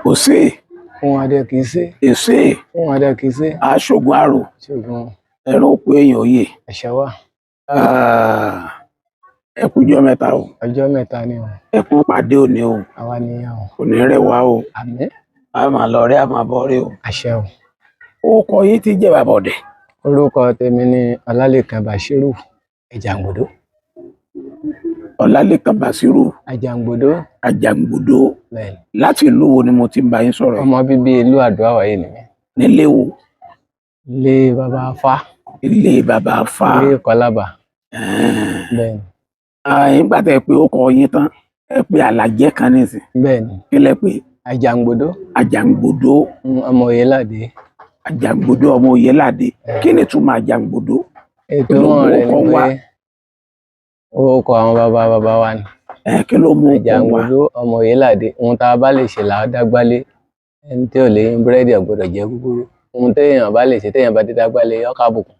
Òsè. Fún adé kìí ṣe. Èsè. Fún adé kìí ṣe. Aṣogun àrò. Ṣùgbọ́n ẹ̀rọ òkú èèyàn òye. Ẹ̀ṣẹ̀ wà. Ẹ kújọ́ mẹ́ta o. Ọjọ́ mẹ́ta ni o. Ẹ kú pàdé òní o. Àwa nìyẹn o. Kò ní rẹ̀ wá o. Àmín. A máa lọ rí, a máa bọ̀ rí o. Àṣẹ o. Orúkọ yín ti jẹ́ bàbá ọ̀dẹ̀? Orúkọ tèmi ni Ọlálékan Bàṣírù Ẹ̀jàngbòdó. Ọlálékan Bàṣírù. Àjàngbòdó. Àjàngbòdó. Bẹ́ẹ̀ni. Láti ìlú wo ni mo ti ń bá yín sọ̀rọ̀? Ọmọ bíbí ìlú Àdó-Àwáyé ni mí. Nílé wo? Ilé bàbá Afá. Ilé bàbá Afá. Ilé Kọlábà. Bẹ́ẹ̀ni. Nígbà tẹ́ ẹ pé ó kọ yín tán, ẹ pé àlàjẹ́ kan nísìn. Bẹ́ẹ̀ni. Kí lẹ pé? Àjàngbòdó. Àjàngbòdó. Ọmọ Oyèládé. Àjàngbòdó ọmọ Oyèládé. Kí ni ìtumọ̀ Àjàngbòdó? Ìtumọ̀ rẹ̀ ni pé orúkọ àwọn bàbá bàbá wa ni. Kí ló mú ọkọ wa? Àjàngbòdó ọmọ Oyèládé. Ohun tá a bá lè ṣe là á dágbálé. Ẹni tí ò lè yín búrẹ́dì ò gbọdọ̀ jẹ gúgúrú. Ohun téèyàn bá lè ṣe téèyàn bá dé dágbálé yọ kábùkù.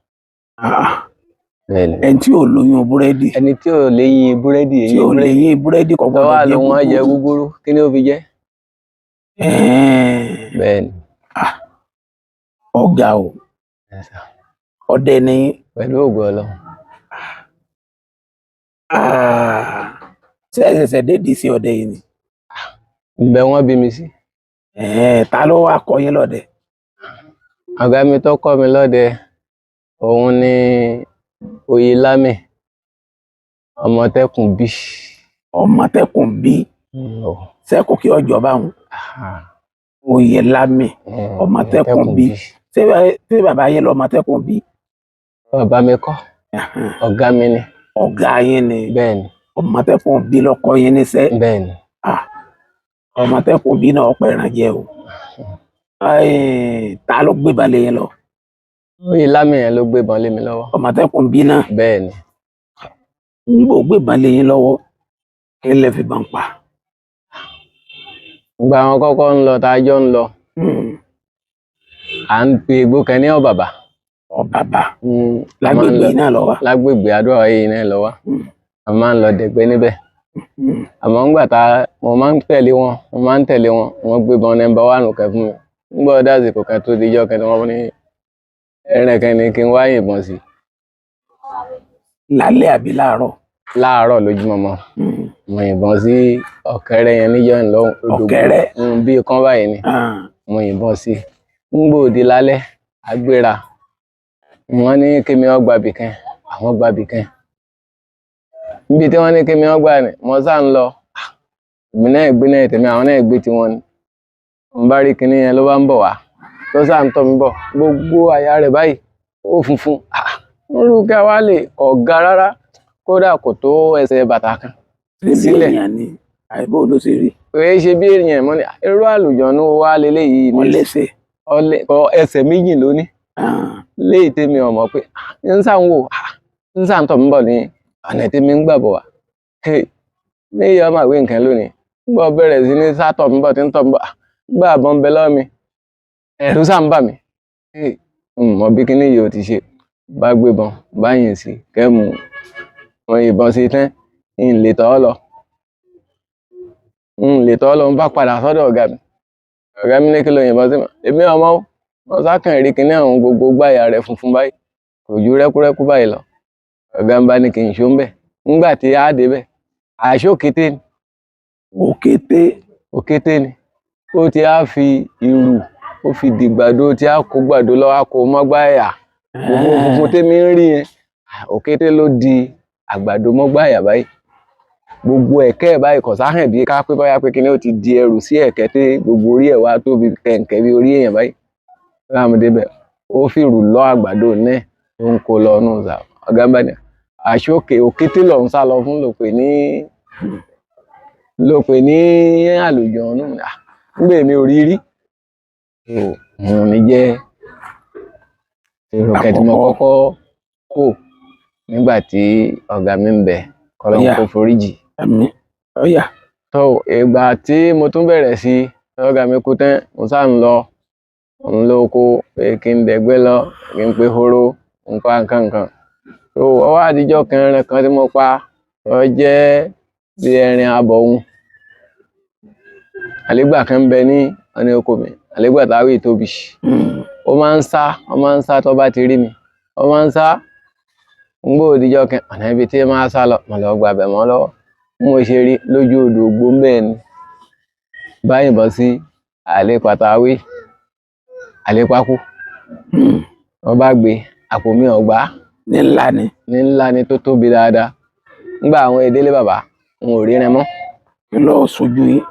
Bẹ́ẹ̀ni. Ẹni tí ò lóyún búrẹ́dì. Ẹni tí ò lè yín búrẹ́dì. Tí ò lè yín búrẹ́dì kò gbọdọ̀ jẹ gúgúrú. Tọ́wọ́ ló wọ́n jẹ gúgúrú. Kí ni ó fi jẹ? Bẹ́ẹ̀ni. Ọ̀gá o. Ọdẹ ni. Pẹ̀lú ògo Ọlọ́run. Ṣé ẹ ṣẹ̀ṣẹ̀ dédìí sí ọdẹ yìí ni? Ǹbẹ̀ wọ́n bí mi sí. Ta ló wá kọ́ yín lọ́dẹ? Ọ̀gá mi tó kọ́ mi lọ́dẹ, òun ni Oyèlámì, Ọmọtẹ́kùn bí. Ọmọtẹ́kùn bí. Sẹ́kù kí ọjọ́ bá wọn. Oyèlámì, Ọmọtẹ́kùn bí. Ṣé bàbá yín lọ Ọmọtẹ́kùn bí? Bàbá mi kọ́, ọ̀gá mi ni. Ọ̀gá yín ni. Bẹ́ẹ̀ni. Ọmọtẹ́kùn bí ló kọ́ yín níṣẹ́. Bẹ́ẹ̀ni. Ọmọtẹ́kùn bí náà ọ̀pọ̀ ẹ̀ràn jẹ o. Ta ló gbé balẹ̀ yẹn lọ? Oyèlámì yẹn ló gbé ìbọn lé mi lọ́wọ́. Ọmọtẹ́kùn bí náà. Bẹ́ẹ̀ni. Ń gbò gbé ìbọn lé yín lọ́wọ́, kí lẹ fi bàn pa? Ìgbà àwọn kọ́kọ́ ń lọ tá a jọ ń lọ. À ń pe igbó kan ní Ọ̀bàbà. Ọ̀bàbà. Lágbègbè náà lọ wá. Lágbègbè Adó-Àwáyé náà lọ wá. A máa ń lọ dẹ̀gbẹ́ níbẹ̀. Àmọ́ ńgbà tá mo máa ń tẹ̀lé wọn, wọ́n gbé ìbọn nọ́mbà wánù kan fún mi. Ńgbà ó dásìkò kan tó dijọ́ kan tí wọ́n ní ẹran kan ní kí n wá yìnbọn sí. Lálẹ́ àbí láàárọ̀? Láàárọ̀ lójúmọmọ. Mo yìnbọn sí ọ̀kẹ́rẹ́ yẹn níjọ́ ńlọ́hùn. Ọ̀kẹ́rẹ́? Bí ikán báyìí ni. Mo yìnbọn sí. Ńgbò di lálẹ́, a gbéra. Wọ́n ní kí mi ó gba ibìkan, àwọn gba ibìkan. Níbi tí wọ́n ní kí mi ó gbà ni, mo sá ń lọ. Èmi náà gbé náà tèmi, àwọn náà gbé tiwọn ni. Mo bá rí kinní yẹn ló bá ń bọ̀ wá. Ló sá ń tọ́ mi bọ̀. Gbogbo àyà rẹ̀ báyìí, ó funfun. Irú kí a wá lè kọ̀ ga rárá. Kódà kò tó ẹsẹ̀ bàtà kan. Sílẹ̀. Èèyàn ni, àìbó ló ṣe rí. Kò é ṣe bí èèyàn mọ́ ni, irú àlùjọ̀nú wa leléyìí ní. Ọlẹ́sẹ̀. Ẹsẹ̀ méjì ló ní. Léyìí tèmi ò mọ̀ pé ń sá ń wò, ń sá ń tọ̀ mí bọ̀ ní ọ̀nà tèmi ń gbà bọ̀ wá. Ní ìyá ọmọ àwé nǹkan lónìí. Ń gbọ́ bẹ̀rẹ̀ sí ní sá tọ̀ mí bọ̀ tí ń tọ̀ mí bọ̀. Gbà bọ́ ń bẹ lọ́wọ́ mi. Ẹ̀rù sá ń bà mí. N mọ̀ bí kíní yìí ò ti ṣe. Bá gbé bọn, bá yìn sí, kẹ́mu. Mo yìnbọn sí tán, n lè tọ́ lọ. N lè tọ́ lọ, n bá padà sọ́dọ̀ ọ̀gá mi. Ọ̀gá mi ní kí ló yìnbọn sí mi. Èmi ọmọ o, mo sá kàn rí kíní ọ̀hún gbogbo gbáyà rẹ̀ funfun báyìí. Kò ju rẹ́kúrẹ́kú báyìí lọ. Ọ̀gá mi bá ní kí n ṣó ń bẹ̀. Ńgbà tí a dé bẹ̀, àṣé òkété ni. Òkété. Òkété ni. Ó ti á fi ìrù, ó fi dìgbàdo tí a kó gbàdo lọ, a kó mọ́gbáyà. Gbogbo funfun tèmi ń rí yẹn. Òkété ló di àgbàdo mọ́gbáyà báyìí. Gbogbo ẹ̀kẹ́ báyìí kò sáhàn bí ká pé báyà pé kíní ó ti di ẹrù sí ẹ̀kẹ́ tí gbogbo orí ẹ̀ wá tóbi kẹ̀ǹkẹ́ bí orí èèyàn báyìí. Láàmú débẹ̀, ó fi ìrù lọ àgbàdo náà tó ń kó lọ nù sá. Ọ̀gá bá ní àṣé òkété lòún sá lọ fún ló pè ní àlùjọ̀nú. Ńgbà èmi ò rí rí. Òun ni jẹ́ èrò kan tí mo kọ́kọ́ kò nígbà tí ọ̀gá mi ń bẹ, k'Ọlọ́run kó foríjì. Àmín. Ọ̀yà. Tó ìgbà tí mo tún bẹ̀rẹ̀ sí ọ̀gá mi kú tán, mo sá ń lọ, ń lọ oko pé kí n dẹ̀gbẹ́ lọ, kí n pe horo, n pa nǹkan nǹkan. Tó ó wá dijọ́ kan ẹran kan tí mo pa, ó jẹ́ bí ẹrin abọ̀hun. Àlégbà kan ń bẹ ní Wọ́n ní ó kó mi. Àlégbà táwí tóbi. Ó máa ń sá, ó máa ń sá tó bá ti rí mi. Ó máa ń sá. Ń gbó òdìjọ́ kan, ọ̀nà ibi tí máa sá lọ, mo lọ gbàbẹ̀ mọ́ lọ́wọ́. Bí mo ṣe rí lójú odò Ògbó ńbẹ̀ ni. Bá yìnbọn sí àlépa táwí, àlépa kú. Wọ́n bá gbé àpò mi ọ̀gbá. Ní ńlá ni. Ní ńlá ni tó tóbi dáadáa. Nígbà àwọn ìdílé bàbá, n ò ríran mọ́. Kí ló sojú yín?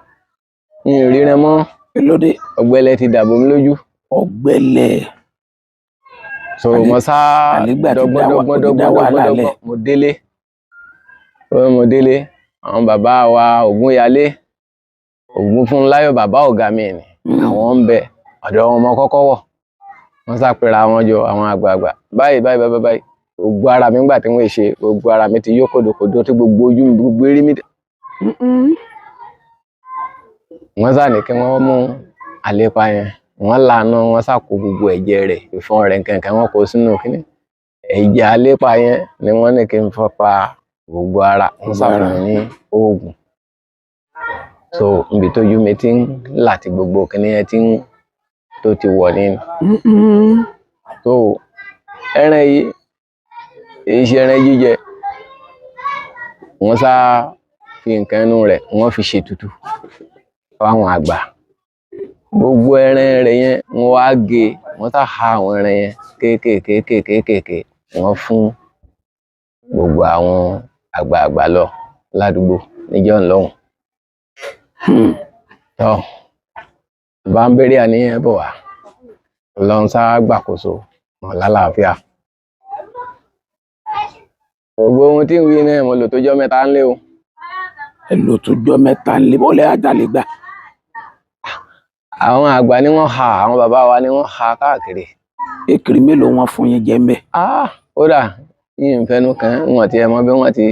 N ò ríran mọ́. Kí ló dé? Ọ̀gbẹlẹ̀ ti dàbò mi lójú. Ọ̀gbẹlẹ̀. So mo sá Àlégbà ti dọ́gbọ́n dá dọ́gbọ́n ó ti dá dọ́gbọ́n wàhálà dọ́gbọ́n lẹ̀. dọ́gbọ́n. Mo délé. Mo délé. Àwọn bàbá wa Ògúnyalé, Ògúnfúnláyọ̀ bàbá ọ̀gá mi ni. Àwọn ń bẹ ọ̀dọ̀ wọn mo kọ́kọ́ wọ̀. Wọ́n sá pera wọn jọ àwọn àgbààgbà. Báyìí báyìí báyìí báyìí. Gbogbo ara mi ńgbà tí wọ́n ṣe, gbogbo ara mi ti yó kòdòkòdó tí gbogbo ojú mi, gbogbo eré mi. Wọ́n sá ní kí wọ́n mú àlépa yẹn. Wọ́n lànà, wọ́n sá kó gbogbo ẹ̀jẹ̀ rẹ̀, ìfọ́n rẹ̀ nǹkan wọ́n kó sínú kíní. Ẹ̀jẹ̀ àlépa yẹn ni wọ́n ní kí n fọ́ pa gbogbo ara. Wọ́n sá fún mi ní oògùn. So ibi tójú mi ti ń là tí gbogbo kíní yẹn ti ń tó ti wọ̀ ní. So ẹran yìí, èyí ṣe ẹran jíjẹ. Wọ́n sá fi nǹkan inú rẹ̀, wọ́n fi ṣètùtù fáwọn àgbà. Gbogbo ẹran rẹ̀ yẹn wọ́n wá gé, wọ́n sá ha àwọn ẹran yẹn kéékèèké kéékèèké, wọ́n fún gbogbo àwọn àgbààgbà lọ ládùúgbò níjọ́ ńlọ́hùn. Tọ́ bá ń bèrè àníyàn bọ̀ wá, Ọlọ́run sá gbàkóso mọ̀ lálàáfíà. Gbogbo ohun tí ń wí náà mo lò tó jọ́ mẹ́ta ńlé o. Ẹ lò tó jọ́ mẹ́ta ńlé, bó lẹ ajá lè gbà. Àwọn àgbà ni wọ́n ha, àwọn bàbá wa ni wọ́n ha káàkiri. Ekiri mélòó wọn fún yín jẹ ńbẹ̀? Ah, kódà yìí ń fẹnu kàn án, wọn ti ẹ mọ bí wọ́n ti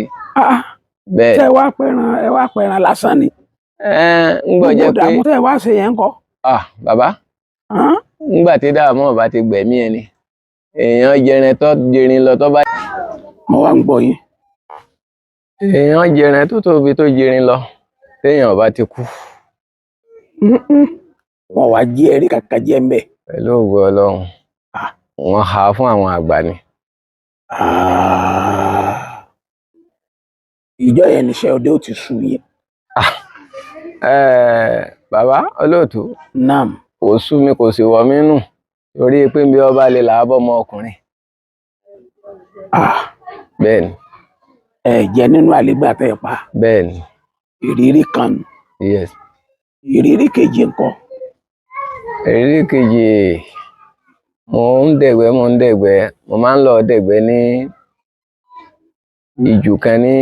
bẹ́ẹ̀. Tẹ́ wá pẹran, ẹ wá pẹran lásán ni. Ń gbọ́ jẹ́ Gbogbo pé ìdààmú tẹ́ wá ṣe yẹn ńkọ́? Ah, bàbá, ńgbà tí dààmú ọba ti gbẹ̀mí ẹni, èèyàn jẹrin tó jẹrin lọ tó bá. Mo wá ń gbọ́ yín. Èèyàn jẹrin tó tóbi tó jẹrin lọ, téèyàn ọba ti kú. Wọn wá jí ẹrí kàkà jẹ ńbẹ̀. Pẹ̀lú ògo Ọlọ́run, wọ́n ha fún àwọn àgbà ni. Ìjọ yẹn níṣẹ́ ọdẹ ó ti sú yín. Bàbá olóòtú. Naam. Kò sú mi, kò sì wọ̀ mí nù torí pé bí ọba lè là á bọ́ ọmọ ọkùnrin. Bẹ́ẹ̀ni. Ẹ jẹ nínú àlégbà tẹ́ ẹ pa. Bẹ́ẹ̀ni. Ìrírí kan nù. Yes. Ìrírí kejì ńkọ́? Ìrírí kejì, mò ń dẹ̀gbẹ́, mò ń dẹ̀gbẹ́, mo máa ń lọ dẹ̀gbẹ́ ní ìjù kan ní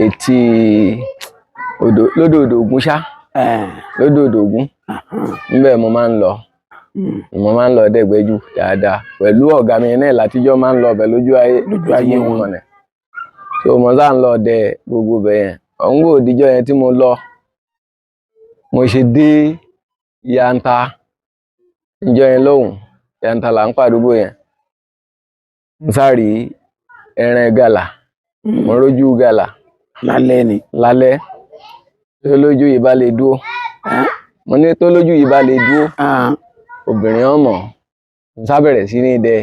etí odò, lódò odò Ògún ṣá. Lódò odò Ògún. Níbẹ̀ mo máa ń lọ. Mo máa ń lọ dẹ̀gbẹ́ jù dáadáa. Pẹ̀lú ọ̀gá mi náà látijọ́ máa ń lọ bẹ̀ lójú ayé. Lójú ayé Tí mo wọn. mọ̀ ní. So mo sá ń lọ dẹ gbogbo bẹ̀ yẹn. Ọ̀hún kò díjọ́ yẹn tí mo lọ. Mo ṣe dé Yanta. Níjọ́ yẹn lóhùn. Yanta là ń pàdúgbò yẹn. Mo sá rí ẹran gàlà. Mo rójú gàlà. Lálẹ́ ni. Lálẹ́. Tó lójú yìí bá lè dúró. Mo ní tó lójú yìí bá lè dúró. Obìnrin ọmọ. Mo sá bẹ̀rẹ̀ sí ní dẹ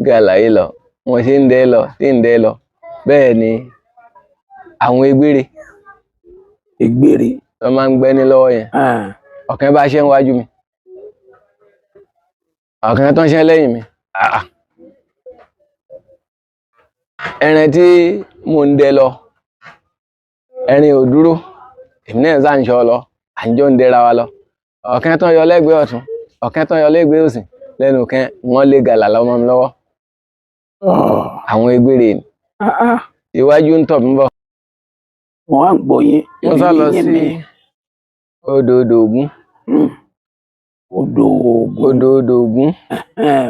gàlà yìí lọ. Mo ṣe ń dẹ lọ, tí ń dẹ lọ. Bẹ́ẹ̀ ni àwọn egbére. Egbére. Wọ́n máa ń gbẹ́ni lọ́wọ́ yẹn. Ọ̀kan bá ṣe ń wájú mi. Ọ̀kan tó ń ṣe lẹ́yìn mi. Ẹran tí mò ń dẹ lọ, ẹrin ò dúró, èmi náà sá ń ṣọ́ lọ, à ń jọ ń dẹra wa lọ. Ọ̀kan tó ń yọ lẹ́gbẹ̀ẹ́ ọ̀tún, ọ̀kan tó ń yọ lẹ́gbẹ̀ẹ́ òsì, lẹ́nu kan wọ́n lé gàlà lọ́mọ mi lọ́wọ́. Àwọn egbére ni. Iwájú ń tọ̀ mí bọ̀. Mo wá ń gbọ́ yín. Mo sá lọ Ìrírí yín sí ni. odò odò Ògún. Odò Ògún. Odò odò Ògún.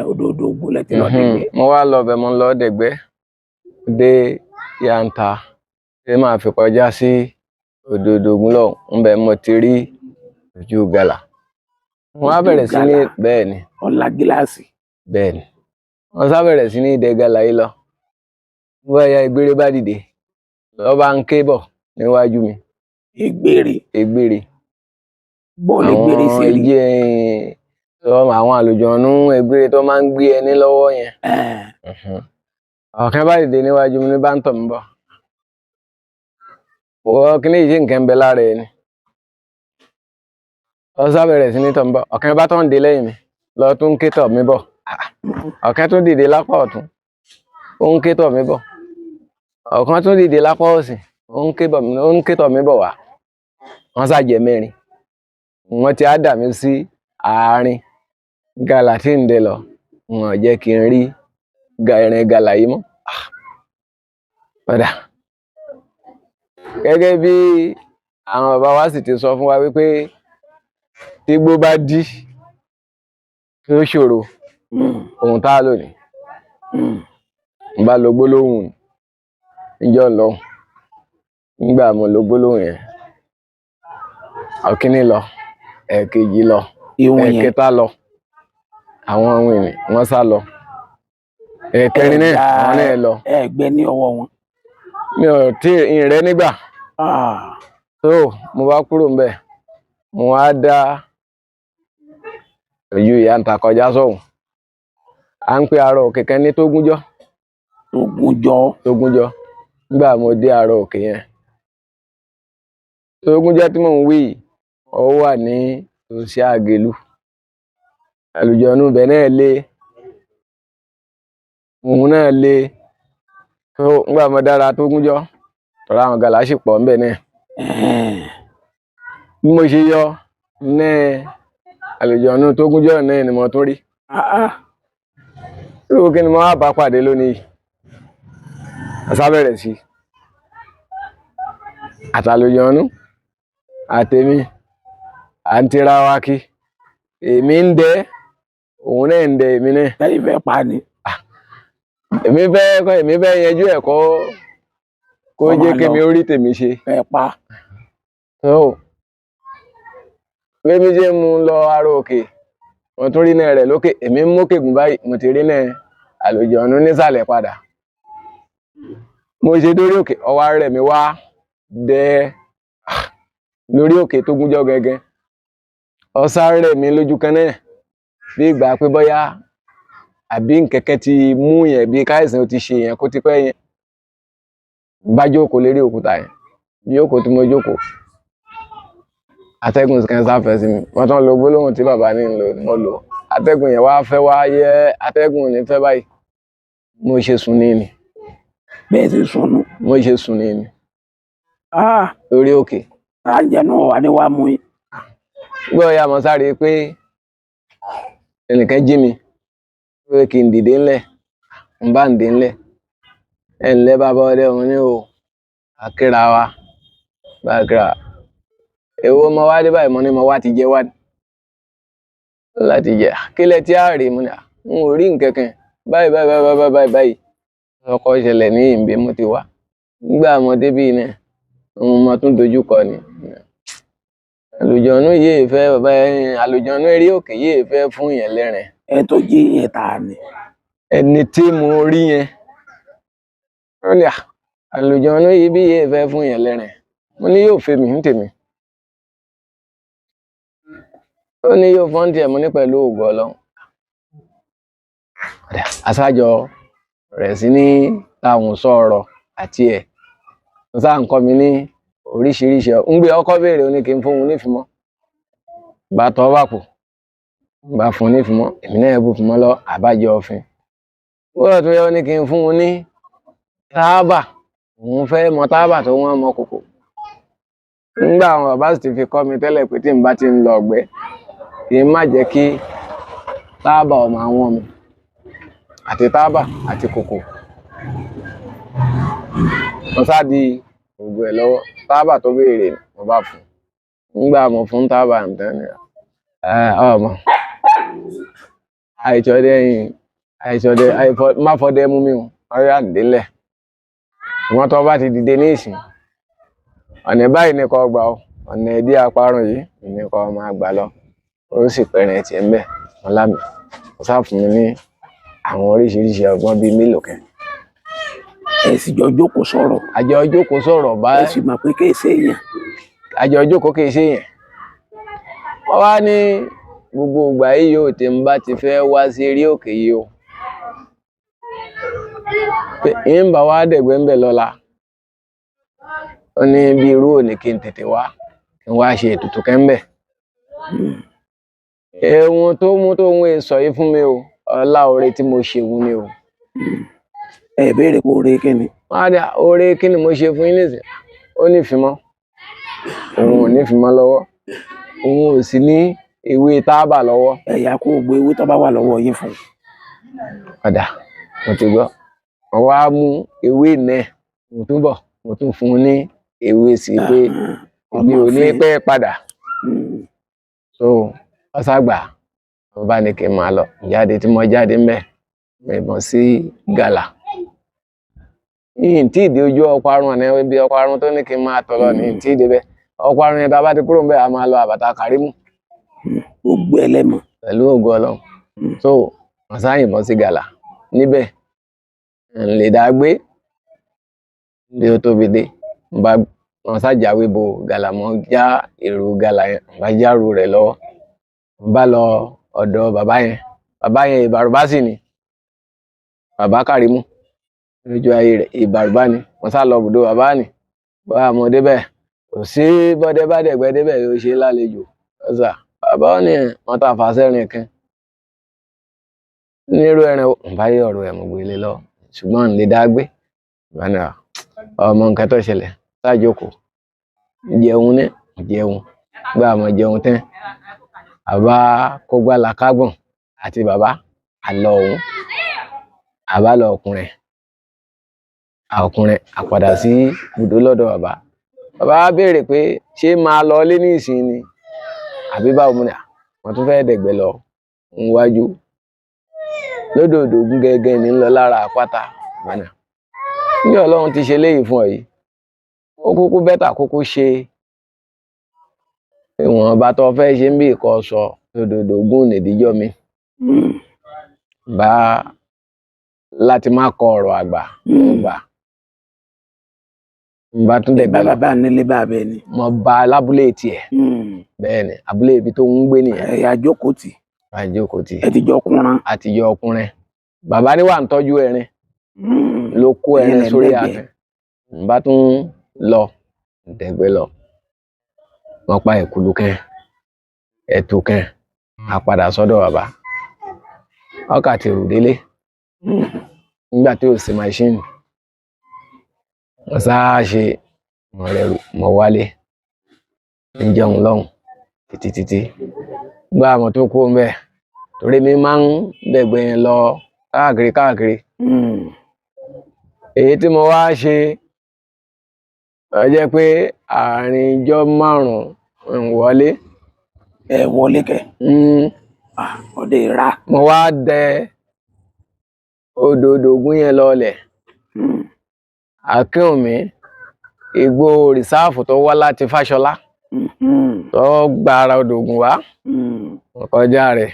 Odò odò Ògún lẹ ti lọ dẹ̀gbẹ́. Mo wá lọ bẹ̀, mo lọ dẹ̀gbẹ́. Dé Yanta. Ṣé máa fi kọjá sí odò odò Ògún lọ? Ńbẹ̀ mo ti rí ojú gàlà. Mo wá bẹ̀rẹ̀ sí ní bẹ́ẹ̀ ni. Ọ̀la gíláàsì. Bẹ́ẹ̀ ni. Wọ́n sá bẹ̀rẹ̀ sí ní dẹ gàlà yìí lọ. Bóyá egbére bá dìde. Lọ́ bá ń ké bọ̀ níwájú mi. Egbére. Egbére. Bọ́ọ̀lù gbére Àwọn sí rí. ẹjẹ àwọn àlùjọ̀nú ẹgbẹ́ tó máa ń gbé ẹni lọ́wọ́ yẹn. Ọ̀kan bá dìde níwájú mi ní bá ń tọ̀ mí bọ̀. Wọ́n kí ní ìṣe nǹkan ń bẹ lára ẹni. Ó sá bẹ̀rẹ̀ sí ní tọ̀ mí bọ̀. Ọ̀kan bá tán dé lẹ́yìn mi lọ tún ń ké tọ̀ mí bọ̀. Ọ̀kan tún dìde lápá ọ̀tún, ó ń ké tọ̀ mí bọ̀. Ọ̀kan tún dìde lápá òsì, ó ń ké tọ̀ mí bọ̀ wá. Wọ́n sá jẹ́ mẹ́rin. Wọ́n ti á dà mí sí àárín gàlà tí ń dẹ lọ. Wọn ò jẹ́ kí n rí ìrìn gàlà yìí mọ́. Padà. Gẹ́gẹ́ bí àwọn bàbá wa sì ti sọ fún wa wípé tígbó bá dí tó ṣòro, ohun tá a lò ní. N bá lo gbólóhùn níjọ́ lọ. Nígbà mo lo gbólóhùn yẹn, ọ̀kíní lọ, ẹ̀kejì lọ, Ìwọ̀n yẹn. ẹ̀kẹta lọ. Àwọn ohun ìrìn wọ́n sá lọ. Ẹ̀kẹrin náà, àwọn náà lọ. Ẹ gbẹ ní ọwọ́ wọn. Mi ò tí ì rẹ́ nígbà. Tó mo bá kúrò ńbẹ̀, mo wá dá ojú ìyá ń ta kọjá sọ́hùn. À ń pe àárọ̀ òkè kan ní Tógúnjọ́. Tógúnjọ́. Tógúnjọ́. Nígbà mo dé àárọ̀ òkè yẹn. Tógúnjọ́ tí mò ń wí yìí, ó wà ní tòsí Àgèlú. Àlùjọ̀nú ibẹ̀ náà le. Òun náà le. Tó nígbà mo dára Tógúnjọ́, tọ́ra àwọn gàlà sì pọ̀ ńbẹ̀ náà. Bí mo ṣe yọ náà àlùjọ̀nú Tógúnjọ́ náà ni mo tún rí. Irú kí ni mo wá bá pàdé lónìí yìí? A sá bẹ̀rẹ̀ sí. Àtàlùjọ̀nú, àtèmi, à ń tira wa kí. Èmi ń dẹ, òun náà ń dẹ èmi náà. Lẹ́yìn fẹ́ pa ni. Èmi fẹ́ kọ́, èmi fẹ́ yanjú ẹ̀ kó jẹ́ kémi ó rí tèmi ṣe. Fẹ́ pa. Tó bí mi ṣe mú un lọ aró òkè, mo tún rí náà rẹ̀ lókè, èmi ń mókè gùn báyìí, mo ti rí náà àlùjọ̀nú nísàlẹ̀ padà. Mo ṣe dórí òkè, ọwọ́ rẹ̀ mi wá dẹ lórí òkè Tógúnjọ́ gẹ́gẹ́. Ọ̀sá rẹ̀ mi lójú kan náà bí ìgbà pé bóyá àbí nkẹ̀kẹ́ ti mú yẹn bí káìsàn ti ṣe yẹn kó ti pẹ́ yẹn. Bá jókòó lérí òkúta yẹn, jókòó tí mo jókòó. Atẹ́gùn kan sá fẹ́ sí mi. Wọ́n tún lo gbólóhùn tí bàbá ní ń lò, mo lò. Atẹ́gùn yẹn wá fẹ́ wá yẹ, atẹ́gùn ní fẹ́ báyìí. Mo ṣe sùn ní ni. Bẹ́ẹ̀ sì sùn nù. Mo ṣe sùn ní ni. Lórí òkè. Àjẹnú wà ní wàá mú yín. Gbọ́ ya mo sáré pé ẹnìkan jí mi pé kí n dìde ńlẹ̀, n bá ń dìde ńlẹ̀. Ẹ ǹlẹ́ bàbá ọdẹ òun ní o, àkírà wa, bá àkírà. Èwo mo wá dé báyìí, mo ní mo wá ti jẹ wá ní. Láti jẹ, kílẹ̀ tí a rí mo ní, n ò rí nǹkan kan. Báyìí báyìí báyìí báyìí báyìí báyìí. Ọkọ̀ ṣẹlẹ̀ ní ìbí mo ti wá. Nígbà mo dé bí iná, mo máa tún dojú kọ ni. Àlùjọ̀nú yìí fẹ́ bàbá ẹni, àlùjọ̀nú eré òkè yìí fẹ́ fún yẹn lẹ́rìn. Ẹ tó jí yẹn ta ni. Ẹni tí mo rí yẹn. Ó ní àlùjọ̀nú yìí bí yìí fẹ́ fún yẹn lẹ́rìn. Mo ní yóò fẹ́ mi ní tèmi. Ó ní yóò fọ́n tiẹ̀ mo ní pẹ̀lú ògo Ọlọ́run. Aṣájọ rẹ̀ sí ní táwọn sọ̀rọ̀ àti ẹ̀. Mo sá ń kọ́ mi ní oríṣiríṣi. Ń gbé ọkọ béèrè ó ní kí n fún un nífìmọ́. Bá tọ́ bá kù. Bá fún un nífìmọ́, èmi náà bù fún mọ́ lọ àbájọ òfin. Bóyá tó yẹ ó ní kí n fún un ní táábà. Òun fẹ́ mọ táábà tó wọ́n mọ kòkò. Nígbà àwọn bàbá sì ti fi kọ́ mi tẹ́lẹ̀ pé tí n bá ti ń lọ ọ̀gbẹ́, kí n má jẹ́ kí táábà ọmọ àwọn mi àti táábà àti kòkò. Mo sá di ògùn ẹ̀ lọ́wọ́. Táábà tó béèrè mo bá fún un. Nígbà mo fún táábà ǹtán ni, ọmọ. Àìṣọdẹ yìí, àìṣọdẹ, àìfọ, má fọdẹ mú mi o, ọ̀rẹ́ àdílẹ̀. Ṣùgbọ́n tó bá ti dìde ní ìsìn, ọ̀nà báyìí ni kó gbà ó, ọ̀nà ìdí àparùn yìí ni kó máa gbà lọ. Ó sì pẹ̀rẹ̀ tiẹ̀ ńbẹ̀, wọ́n lá mi. Ó sá fún mi ní àwọn oríṣiríṣi ọgbọ́n bíi mélòó kan. Ẹ sì jọ jókòó sọ̀rọ̀. Àjọ jókòó sọ̀rọ̀ bá. Ẹ sì mọ̀ pé kì í ṣe èèyàn. Àjọ jókòó kì í ṣe èèyàn. Wọ́n wá ní gbogbo ìgbà yìí yóò tí n bá ti fẹ́ wá sí eré òkè yìí o, pé ń bá wá dẹ̀gbẹ́ ń bẹ̀ lọ́la. Ó ní bí irú òní kí n tètè wá, kí n wá ṣe ètùtù kẹ́ńbẹ̀. Ehun tó mú tó ń sọ yìí fún mi o, ọlá oore tí mo ṣe òun ni o. Ẹ béèrè pé oore kí ni? Wọ́n á ní oore kí ni mo ṣe fún yín nísìnyí? Ó ní ìfimọ́. Òun ò ní ìfimọ́ lọ́wọ́. Òun ò sì ní ewé tábà lọ́wọ́. Ẹ̀yà kó gbogbo ewé tó bá wà lọ́wọ́ yín fún un. Ọ̀dà, mo ti gbọ́. Wọ́n wá mú ewé náà, mo tún bọ̀, mo tún fún un ní ewé sí pé mi ò ní pẹ́ padà. So, ọ̀sàgbà, mo bá ní kí n máa lọ. Jáde tí mo jáde ń bẹ̀, mo ìbọn sí gàlà. Yìí tí ìdí ojú ọparun ọ̀nà ibi ọparun tó ní kí n máa tọ̀ lọ ní tí ìdí bẹ́ẹ̀. Ọparun yẹn tá a bá ti kúrò ńbẹ̀, a máa lọ àbàtà Kàrímù. Gbogbo ẹlẹ́mọ̀. Pẹ̀lú ògo Ọlọ́run. So, wọ́n sá yìnbọn sí gàlà níbẹ̀. N lè dá gbé bí ó tóbi dé. N bá wọ́n sá jáwé bo gàlà mọ́ já èrò gàlà yẹn, n bá járù rẹ̀ lọ́wọ́. N bá lọ ọ̀dọ̀ bàbá yẹn. Bàbá yẹn ìbàrùbá sì ni. Bàbá Kàrímù lójú ayé rẹ̀ ìbàrùbá ni. Wọ́n sá lọ bùdó bàbá ni. Bá a mọ̀ débẹ̀, kò sí bọ́dẹ bá dẹ̀gbẹ́ débẹ̀ yóò ṣe lálejò. Ọ̀sà bàbá ó ní wọ́n ta fà sẹ́rin kan. Nírú ẹran n bá yí ọ̀rọ̀ ẹ̀ mọ̀ gbélé lọ, ṣùgbọ́n n lè dá gbé. Bàbá ní ọmọ nǹkan tó ṣẹlẹ̀, sá jókòó. Jẹun ní, jẹun. Gbà mọ̀ jẹun tán. Bàbá kógbá la kágbọ̀n àti bàbá àlọ́ òun. Àbá lọ ọkùnrin. Ọkùnrin àpàdà sí ibùdó lọ́dọ̀ bàbá. Bàbá wá béèrè pé ṣé máa lọ ilé ní ìsìn ni? Àbí báwo mo ní à, wọ́n tún fẹ́ dẹ̀gbẹ́ lọ níwájú. Lódò Ògùn gẹ́gẹ́ ní ń lọ lára àpáta. Bàbá ní à, bí Ọlọ́run ti ṣe léyìí fún ọ yìí, ó kúkú bẹ́tà kúkú ṣe ìwọ̀nba tó fẹ́ ṣe ń bí ìkọ́ sọ lódò Ògùn nìdíjọ́ mi. Bá láti má kọ ọ̀rọ̀ àgbà, ọgbà. N bá tún dẹ̀gbẹ́ lọ. Bàbá nílé bàbá ẹni. Mo bá lábúlé tiẹ̀. Bẹ́ẹ̀ ni, abúlé ibi tó ń gbé nìyẹn. Ẹ̀yà jókòó tì. A jókòó tì. Ẹ ti jọ kúnra. A ti jọ ọkùnrin. Bàbá ní wà ń tọ́jú ẹrin. Ló kó ẹrin sórí àtẹ. N bá tún lọ, dẹ̀gbẹ́ lọ. Wọ́n pa ẹ̀kúlú kẹ́, ẹ̀tù kẹ́, a padà sọ́dọ̀ bàbá. Ọkà ti rù délé. Nígbà tí ò sí máṣíìnì. Wọ́n sá ṣe mọ̀ rẹ̀ rù, mọ̀ wálé. Ń jẹun lọ́hùn títí títí. Gbà mọ̀ tó kú ńbẹ̀. Torí mi máa ń dẹ̀gbẹ́ yẹn lọ káàkiri káàkiri. Èyí tí mo wá ṣe, ó jẹ́ pé àárín ijọ́ márùn-ún ń wọlé. Ẹ wọlé kẹ̀. Ọdẹ ìrà. Mo wá dẹ odò Ògùn yẹn lọlẹ̀. Akínwùmí, igbó rìsáàfù tó wá láti Fáṣọlá. Tó gba ara odò Ògùn wá. Kọjá rẹ̀.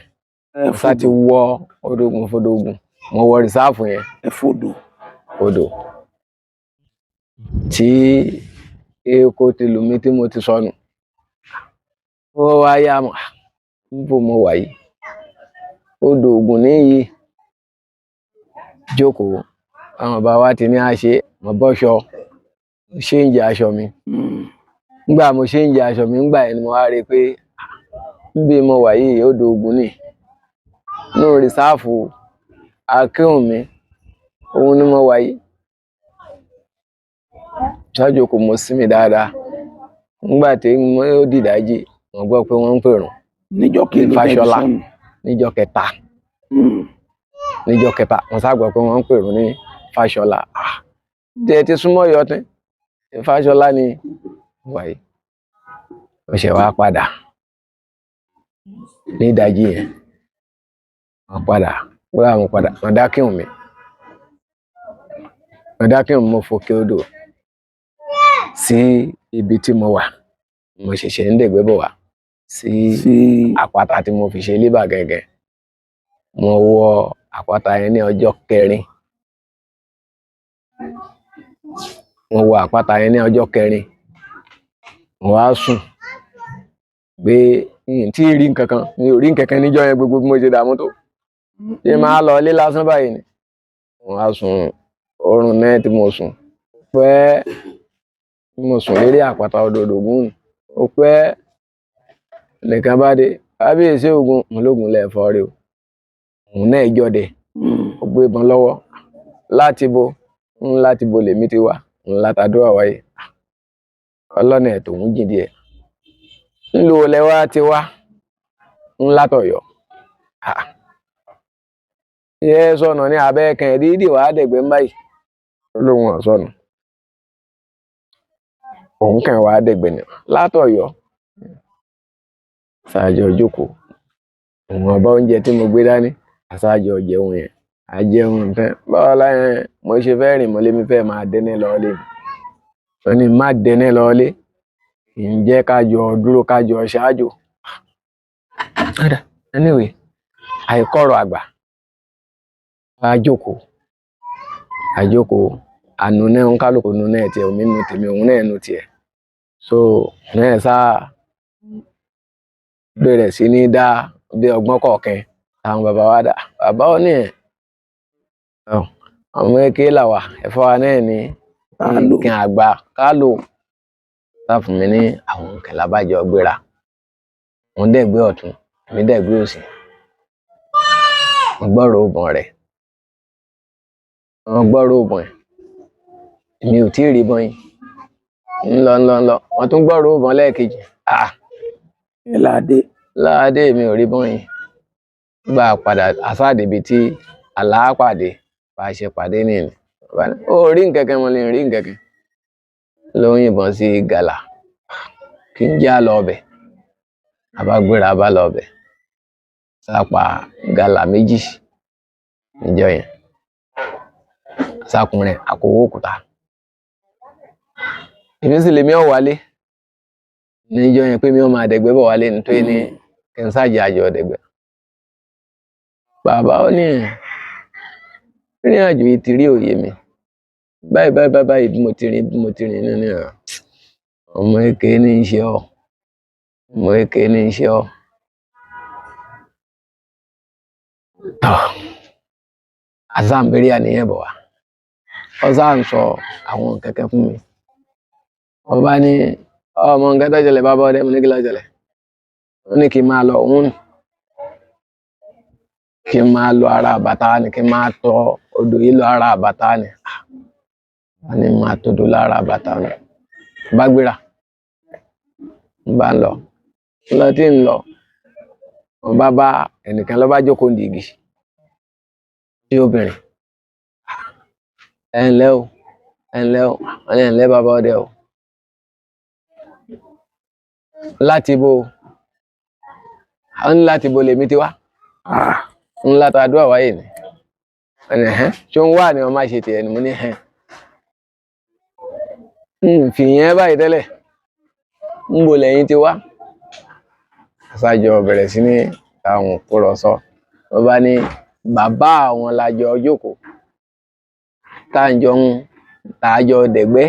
Mo sá ti wọ odò Ògùn fodò Ògùn. Mo wọ rìsáàfù yẹn. Ẹ fodò. Odò. Tí eko ti lù mí tí mo ti sọnù. Ó wá yá mọ̀, níbo mo wà yìí? Odò Ògùn níyì. Jókòó. Àwọn bàbá wa ti ní a ṣe, mo bọ́ṣọ, mo ṣéǹjì aṣọ mi. Nígbà mo ṣéǹjì aṣọ mi, nígbà yẹn ni mo wá rí pé níbi mo wà yìí, odò Ògùn ni. Nínú rìsáàfù Akínwùmí, òun ni mo wà yìí. Ṣáájú kò mọ sí mi dáadáa. Nígbà tí ó dìdájí, mo gbọ́ pé wọ́n ń pèrun. Níjọ́ kí ló tẹ́ fi Fáṣọlá. sọnù? Níjọ́ kẹta. Níjọ́ kẹta, mo sá gbọ́ pé wọ́n ń pèrun ní Fáṣọlá. Ah! Jẹ́ ti súnmọ́ Ọ̀yọ́ tán. Fáṣọlá ni wà yìí. Mo ṣẹ̀ wá padà. Ní ìdájí yẹn. Mo padà. Bóyá mo padà, mo dá Akínwùmí. Mo dá Akínwùmí, mo fòkè odò sí ibi tí mo wà. Mo ṣẹ̀ṣẹ̀ ń dẹ̀gbẹ́ bọ̀ wá sí àpáta tí mo fi ṣe lébà gẹ́gẹ́. Mo wọ àpáta yẹn ní ọjọ́ kẹrin. Mo wọ àpáta yẹn ní ọjọ́ kẹrin. Mo wá sùn pé N tí ì rí nǹkan kan, mi ò rí nǹkan kan níjọ́ yẹn, gbogbo bí mo ṣe dààmú tó. Ṣé máa lọ ilé lásán báyìí ni? Mo wá sùn oorun náà tí mo sùn pẹ́, mo sùn lérí àpáta odò Ògún ni. Ó pẹ́ nìkan bá dé, kábíyèsí Ògún, mo lóògùn lẹ́ẹ̀fọ́ rí o. Òun náà jọdẹ, ó gbé ìbọn lọ́wọ́. Láti bo, ń láti bo lèmi ti wá, ń látàdúrà wáyé. Ọlọ́nà ẹ̀ tòun jìn díẹ̀. Ńlò lẹ wá ti wá, ń látọ̀yọ́. Ṣé sọnù ní abẹ́ kan dídì wàá dẹ̀gbẹ́ ń báyìí? Ó lóun ò sọnù. Òun kàn wàá dẹ̀gbẹ́ ni látọ̀yọ́. Ṣáájú jókòó. Òun ọba oúnjẹ tí mo gbé dání, àṣáájú jẹun yẹn. A jẹun tán. Báwo láyẹn mo ṣe fẹ́ rìn mọ́lé mi fẹ́ máa dẹ́nẹ́ lọ́lé. Ó ní má dẹ́nẹ́ lọ́lé. Ǹjẹ́ ká jọ dúró ká jọ ṣáájú. Anyway, àìkọ́rọ̀ àgbà. A jókòó. A jókòó. Àánú náà ń kálukú nu náà tiẹ̀, omi nu tèmi, òun náà nu tiẹ̀. So, náà sá bẹ̀rẹ̀ sí ní dá bí ọgbọ́n kọ̀ọ̀kan àwọn bàbá wa dá. Bàbá ó ní ẹ̀, ọmọ èké là wà, ẹ̀fọ́ wa náà ní nǹkan àgbà ká lò. Sá fún mi ní àwọn nǹkan lábàjọ́ gbéra. Òun dẹ̀ gbé ọ̀tún, èmi dẹ̀ gbé òsì. Mo gbọ́rọ̀ òògùn rẹ̀. Mo gbọ́rọ̀ òògùn ẹ̀. Èmi ò tí ì rí bọ́n yín. Ńlọ ńlọ ńlọ. Wọ́n tún gbọ́rọ̀ òògùn lẹ́ẹ̀kejì. Ah! Láadé. Láadé mi ò rí bọ́n yín. Gbà padà àsáàdì ibi tí àlá pàdé bá ṣe pàdé nìyẹn. Ó rí nǹkan kan, mo lè rí nǹkan kan. Ló ń yìnbọn sí gàlà. Kí n já lọ ọbẹ̀. A bá gbéra, a bá lọ ọbẹ̀. Sá pa gàlà méjì níjọ́ yẹn. Sákùnrin àkówó òkúta. Èmi sì lèmi ò wálé. Níjọ́ yẹn pé mi ò máa dẹ̀gbẹ́ bọ̀ wálé nítorí ní kí n sáàjì àjọ dẹ̀gbẹ́. Bàbá ó ní ìrìn àjò yìí ti rí òye mi. Báyìí báyìí báyìí báyìí bí mo ti rìn bí mo ti rìn nínú ẹ̀. Ọmọ èké ní í ṣe ọ́. Ọmọ èké ní í ṣe ọ́. Tọ́. Àṣà ń bẹ̀rẹ̀ àníyàn bọ̀ wá. Ó sá ń sọ àwọn nǹkan kan fún mi. Ọba ní ọmọ nǹkan tó ṣẹlẹ̀ bàbá ọdẹ, mo ní kí ló ṣẹlẹ̀. Ó ní kí n máa lọ òun. Kí n máa lọ ara bàtà ni, kí n máa tọ odò yìí lọ ara bàtà ni. Wọ́n ní máa tọdò lára bàtà ni. Bá gbéra. N bá ń lọ. Lọ tí ń lọ. Mo bá bá ẹnìkan ló bá jókòó ndì igi. Tí obìnrin. Ẹ ǹlẹ́ o. Ẹ ǹlẹ́ o. Wọ́n ní ẹ ǹlẹ́ bàbá ọdẹ o. Láti bo. Wọ́n ní láti bo lèmi ti wá. Ńlá ta àdúrà wáyé ni. Wọ́n ní ẹ̀hẹ́n. Ṣé òun wà ní wọ́n máa ṣe tiẹ̀ ni? Mo ní ẹ̀hẹ́n. N fi yẹn báyìí tẹ́lẹ̀. Ń bo lẹ́yìn ti wá. Aṣáájú bẹ̀rẹ̀ sí ní àwọn òkúrọ̀ sọ. Wọ́n bá ní bàbá àwọn lajọ jókòó. Tá ń jọ ń tá a jọ dẹ̀gbẹ́.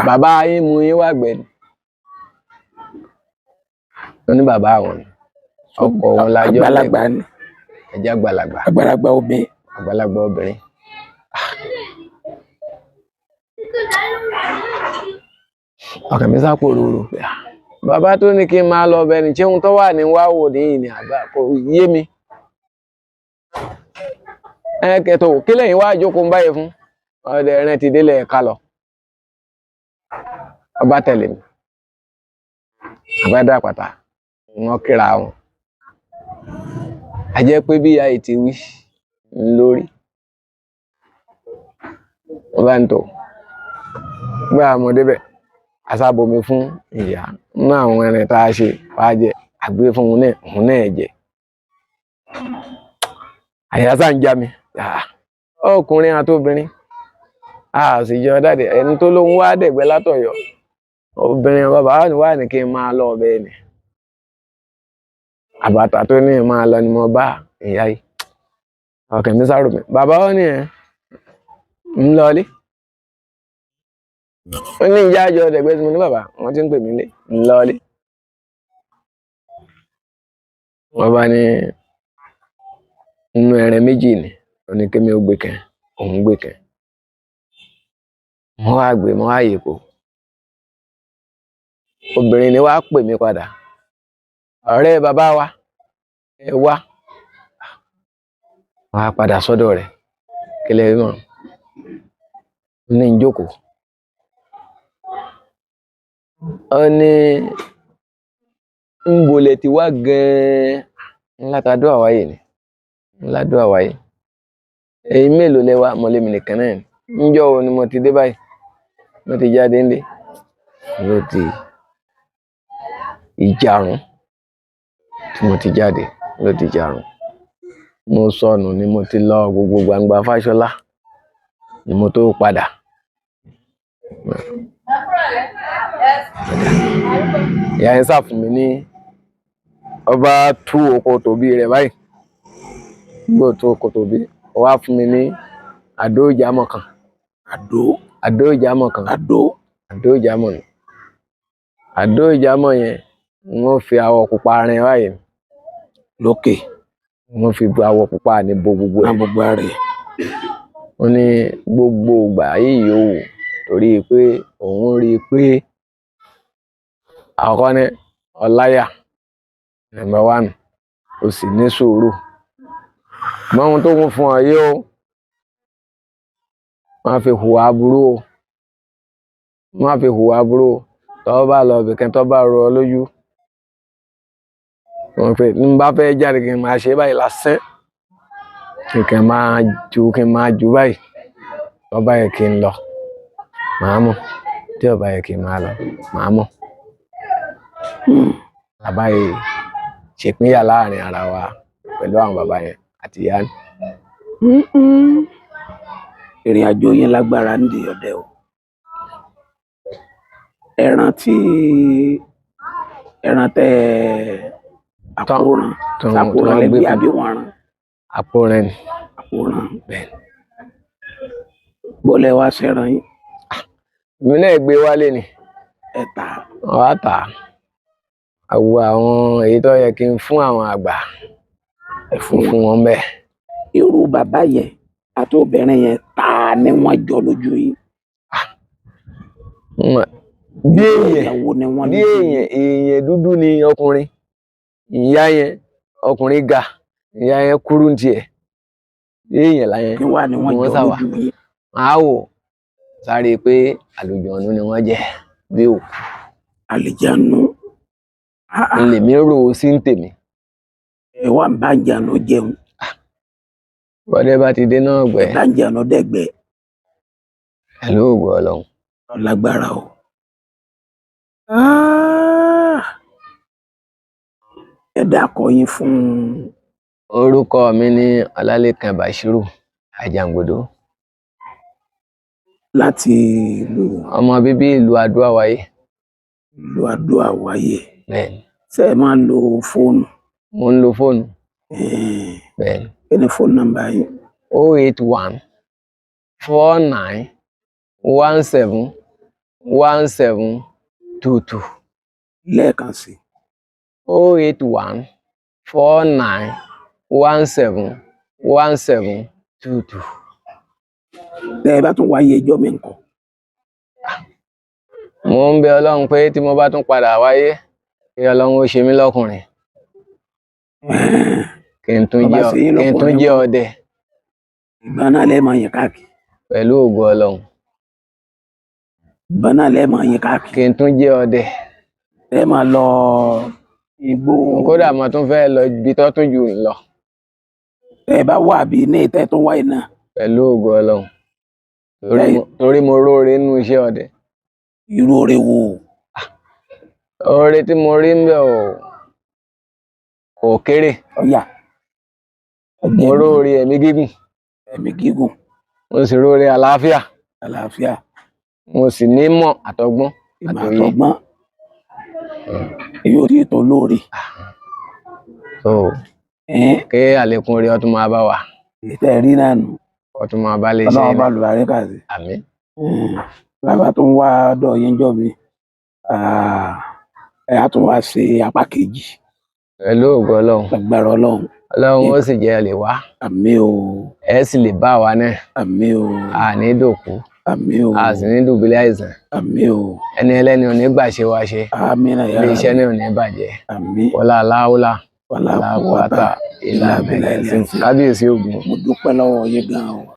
Bàbá yín mú yín wá gbẹ́ ni. Wọ́n ní bàbá àwọn ni. Ọkọ òun lajọ dẹ̀gbẹ́. Àgbàlagbà ni. Ẹ̀jẹ̀ àgbàlagbà. Àgbàlagbà obìnrin. Àgbàlagbà obìnrin. Ọkàn mi sá pòrúurú pé bàbá tó ní kí n máa lọ ọbẹ̀ ni, ṣé ohun tó wà ní wá wò ní ìní àgbà kò yé mi. Ẹ kẹtọ kí lẹ́yìn wá jókòó ń báyìí fún ọdẹ ẹran ti délẹ̀ ẹ̀ka lọ. Ọba tẹ̀lé mi. Àbá dá pàtà wọn kíra wọn. A jẹ́ pé bí ìyá yìí ti wí lórí. Wọ́n bá ń tò. Gbé àwọn ọmọdé bẹ̀. Aṣábomi fún ìyá. Nínú àwọn ẹran tá a ṣe wá jẹ, àgbé fún òun náà jẹ. Àyà sá ń já mi. Ọkùnrin àti obìnrin. A sì jọ dáde. Ẹni tó lóhun wá dẹ̀gbẹ́ látọ̀yọ́. Obìnrin bàbá wà ní kí n máa lọ ọbẹ̀ ni. Àbàtà tó ní máa lọ ni mo bá ìyá yìí. Ọkàn mi sáró mi. Bàbá ó ní ẹ̀ ń lọlé. Ó ní ìyá àjọ dẹ̀gbẹ́ tí mo ní bàbá, wọ́n ti ń pè mí lé, ń lọlé. Wọ́n bá ní inú ẹran méjì ni, ó ní kémi ó gbé kan, òun gbé kan. Mo wá gbé, mo wá yípo. Obìnrin ni wá pè mí padà. Ọ̀rẹ́ bàbá wa, ẹ wá. Wọ́n á padà sọ́dọ̀ rẹ̀. Kí lẹ rí mọ̀? Ó ní ń jókòó. Ó ní ńbo lẹ ti wá gan-an? Ńlá ta Adó Àwáyè ni. Ńlá Adó Àwáyè. Ẹ̀yin mélòó lẹ wá? Mo lémi nìkan náà ni. Ńjọ́ wo ni mo ti dé báyìí? Mo ti jáde ńlé. Ló di ìjàrún tí mo ti jáde, ló di ìjàrún. Mo sọnù ni mo ti lọ gbogbo gbangba Fáṣọlá ni mo tó padà. Ìyá yẹn sá fún mi ní ọba tú oko tòbí rẹ̀ báyìí. Gbogbo tú oko tòbí, ó wá fún mi ní àdó ìjàmọ̀ kan. Àdó. Àdó ìjàmọ̀ kan. Àdó. Àdó ìjàmọ̀ ni. Àdó ìjàmọ̀ yẹn, wọ́n fi awọ pupa rin báyìí. Lókè. Wọ́n fi awọ pupa ní bo gbogbo ẹ̀. Ná gbogbo ara ẹ̀. Ó ní gbogbo ìgbà yìí yóò wò torí pé òun rí i pé àkọ́kọ́ ní ọláyà number one, ó sì ní sùúrù. Mọ ohun tó ń fún ọ yìí o, má fi hùwà aburú o, má fi hùwà aburú o. Tọ́ bá lọ ibìkan tọ́ bá rọ ọ lójú, wọ́n fẹ́ ní bá fẹ́ jáde kí n máa ṣe báyìí lásán, kí n máa ju kí n máa ju báyìí. Tọ́ bá yẹ kí n lọ, màá mọ̀. Tí ò bá yẹ kí n máa lọ, màá mọ̀. Bàbá yìí ṣèpínyà láàrin ara wa pẹ̀lú àwọn bàbá yẹn àti ìyá ni. Ìrìn àjò yín lágbára ń di ọdẹ o. Ẹran tí ẹran tẹ àkóràn, àkóràn Tán lẹbi gbé fún àbí wọn rán? Àpòrán ni. Àkóràn. Bẹ́ẹ̀ ni. Bọ́lẹ̀ wá sẹ́ran yín. Èmi náà gbé wálé ni. Ẹ tà. Wọ́n á tà á. Àwọ àwọn èyí tó yẹ kí n fún àwọn àgbà. Ẹ fún Fún wọn bẹ́ẹ̀. Irú bàbá yẹn àti obìnrin yẹn ta ni wọ́n jọ lójú yín? Bí èèyàn, Ìyàwó ni wọ́n bí lójú yín. èèyàn, èèyàn dúdú ni ọkùnrin. Ìyá yẹn ọkùnrin ga, ìyá yẹn kúrú ní tiẹ̀. Bí èèyàn láyẹn. Kí wá ni wọ́n Wọ́n jọ sá wà. lójú yín? Màá wò sáré pé àlùjọ̀nú ni wọ́n jẹ́ bí òkú. Àlùjọ̀nú. N lèmi rò ó sí ń tèmi. Ẹ wá ń bá àlùjọ̀nú jẹun. Bọ́dẹ́ bá ti dé náà gbẹ́. Ẹ bá àlùjọ̀nú dẹ́gbẹ́. Pẹ̀lú ògo Ọlọ́run. Lágbára o. Ẹ dákọ yín fún. Orúkọ mi ni Ọlálékan Bàṣírù Àjàngbòdó. Láti ìlú. Ọmọ bíbí ìlú Adó Àwáyé. Ìlú Adó Àwáyé. Bẹ́ẹ̀ni. Ṣé ẹ máa ń lo fóònù? Mo ń lo fóònù. Bẹ́ẹ̀ni. Kí ni fóònù nọ́mbà yín? 081 49 17 17 22. Lẹ́ẹ̀kan sí. 081 49 17 17 22. Tẹ́ ẹ bá tún wáyé ẹjọ́ mi ńkọ́. Mo ń bẹ Ọlọ́run pé tí mo bá tún padà wáyé, kí Ọlọ́run ó ṣe mí lọ́kùnrin. Kí n tún Bàbá jẹ́ ṣe yín kí n tún lọ́kùnrin. jẹ́ ọdẹ. Ìgbà náà lẹ́ẹ̀ máa yìn káàkiri. Pẹ̀lú ògo Ọlọ́run. Ìgbà náà lẹ́ẹ̀ máa yìn káàkiri. Kí n tún jẹ́ ọdẹ. Ẹ máa lọ igbó. Kódà mo tún fẹ́ lọ ibi tó tún jù lọ. Tẹ́ ẹ bá wà bí ní ìtẹ́ tó wáyé náà. Pẹ̀lú ògo Ọlọ́run. Torí mo róore nínú iṣẹ́ ọdẹ. Irú oore wo? Oore tí mo rí ń bẹ̀ ò kò kéré. Ọ̀yà. Mo róore ẹ̀mí gígùn. Ẹ̀mí gígùn. Mo sì róore àlàáfíà. Àlàáfíà. Mo sì nímọ̀ àtọgbọ́n. Ìmọ̀ àtọgbọ́n. Èyí ò tí ì tó lóore. So kí àlékún oore ọtún máa bá wa. Ìtẹ́ rí náà nù. Ọtún máa bá lè ṣe. Ọlọ́run bá lùbárí kà sí. Àmín. Bàbá tó ń wá ọ̀dọ̀ yín jọ mi, ẹ á tún wá ṣe apá kejì. Pẹ̀lú ògo Ọlọ́run. Lágbára Ọlọ́run. Ọlọ́run ó sì jẹ́ ẹ lè wá. Àmín o. Ẹ sì lè bá wa náà. Àmín o. A ní dòkú. Àmín o. A sì ní dùbúlẹ̀ àìsàn. Àmín o. Ẹni ẹlẹ́ni ò ní gbà ṣe wa ṣe. Àmín náà Ilé yára. iṣẹ́ náà ò ní bàjẹ́. Àmín. Wọlá aláwọlá Wàlá aláwọ̀tà quwwata ìlà illa abẹ́lẹ̀ billahi. kábíyèsí Ògún. Mo dúpẹ́ lọ́wọ́ yín gan o.